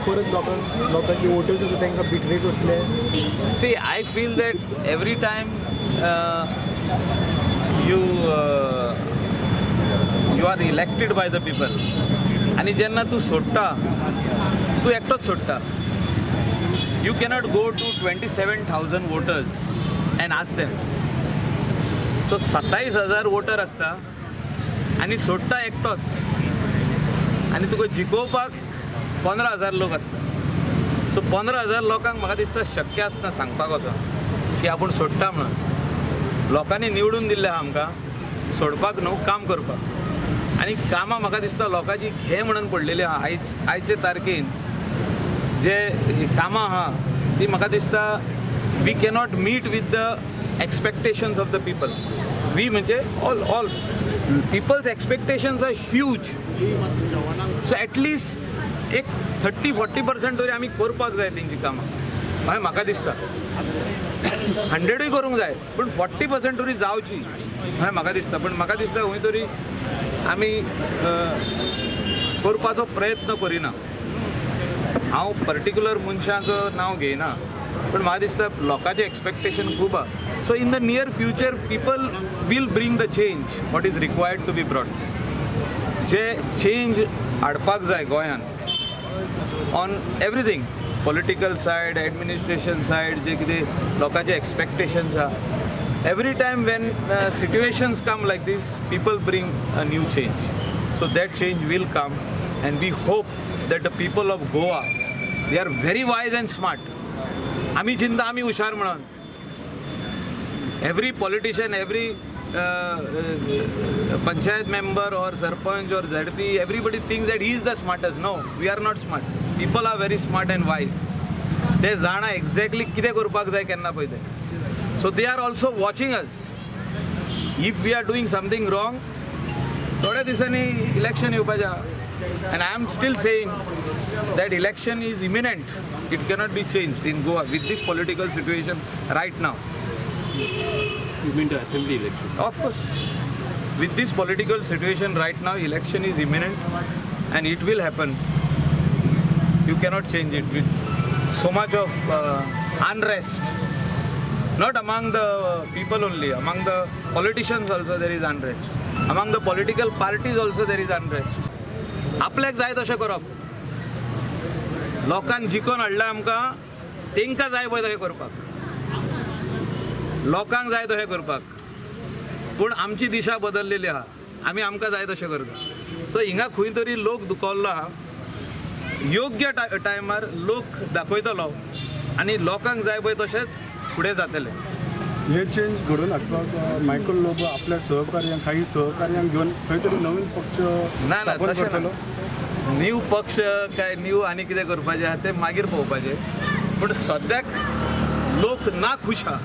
परत लोकांक लोकांची वोटर्स आसा तांकां बिट्रे करतले? See, I feel that every time you you are elected by the people आनी जेन्ना तूं सोडटा, तूं एकटोच सोडटा. You cannot go to 27,000 voters and ask them. So 27,000 voter आसता आनी सोडटा एकटोच आनी तुका जिखोवपाक 15,000 लोक आसता. सो 15,000 लोकांक म्हाका दिसता शक्य आसना सांगपाक वचोन की आपूण सोडटा म्हणून. लोकांनी निवडून दिल्लें आहा आमकां सोडपाक न्हू, काम करपाक. आनी कामां म्हाका दिसता लोकांची घे म्हणून पडलेली आहा. आयचे तारखेन जे कामां आहा ती म्हाका दिसता we cannot meet with the expectations of the people. We म्हणजे all people's expectations are huge. So at least एक 30-40% तरी आमी करपाक जाय तेंची कामां. मागीर म्हाका दिसता 100ूय करूंक जाय, पूण 40% तरी जावची अशें म्हाका दिसता. पूण म्हाका दिसता खंय तरी आमी करपाचो प्रयत्न करिना. हांव पर्टिक्युलर मनशांचो नांव घेयना, पूण म्हाका दिसता लोकांचें एक्सपेक्टेशन खूब आहा. So in the near future people will bring the change what is required to be brought. J change हाडपाक जाय गोंयान on everything, political side, administration side, जे कितें लोकांचे एक्सपेक्टेशन्स आहा. Every time when situations come like this, people bring a new change. So that change will come and we hope that the people of Goa, they are very wise and smart. आमी चिंता आमी हुशार म्हणून every politician, every panchayat member or sarpanch or ZP, everybody thinks that he is the smartest. No, we are not smart. People are very smart and wise. ते जाणा exactly कितें करपाक जाय केन्ना पळय तें. So they are also watching us. If we are doing something wrong, थोड्या दिसांनी इलेक्शन येवपाचें आहा. And I am still saying that election is imminent. It cannot be changed in Goa with this political situation right now. You mean the assembly election? Of course. With this political situation right now, election is imminent and it will happen. You cannot change it with so much of unrest. Not among the people only, among the politicians also there is unrest. Among the political parties also there is unrest. आपल्याक जाय तशें करप. लोकांक जिखोवन हाडला आमकां, तेंकां जाय पळय तशें करपाक, लोकांक जाय तशें करपाक. पूण आमची दिशा बदललेली आहा, आमी आमकां जाय तशें करता. सो हिंगा खंय तरी लोक दुखवल्लो आहा. योग्य टायमार लोक दाखयतलो आनी लोकांक जाय पळय तशेंच फुडें जातलें. हे चेंज घडोवन हाडपाक मायकल लोबो आपल्या सहकार्यांक, काही सहकार्यांक घेवन खंय तरी नवीन पक्ष ना ना, स्थापन तशें ना. करतलो? न्यू पक्ष काय न्यू आनी कितें करपाचें आहा तें मागीर पळोवपाचें, पूण सद्याक लोक ना खूश आहा.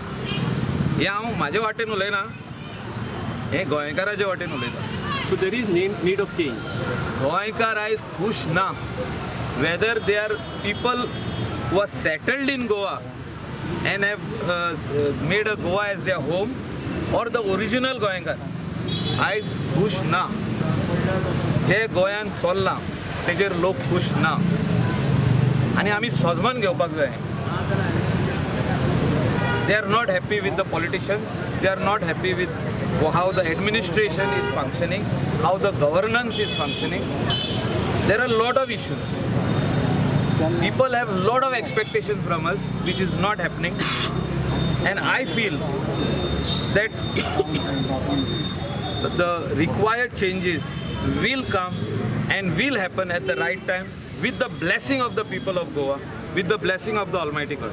हें हांव म्हाजे वाटेन उलयना, हें गोंयकाराचे वाटेन उलयता. So there is need of change. गोंयकार आयज खूश ना. Whether they are people who are settled in Goa and have made a Goa as their home or the original गोंयकार आयज खूश ना. जे गोंयांत चल्लां तेजेर लोक खूश ना आनी आमी सोजमन घेवपाक जाय. They are not happy with the politicians, they are not happy with how the administration is functioning, how the governance is functioning. There are lot of issues. People have lot of expectations from us, which is not happening. And I feel that the required changes will come and will happen at the right time with the blessing of the people of Goa, with the blessing of the Almighty God.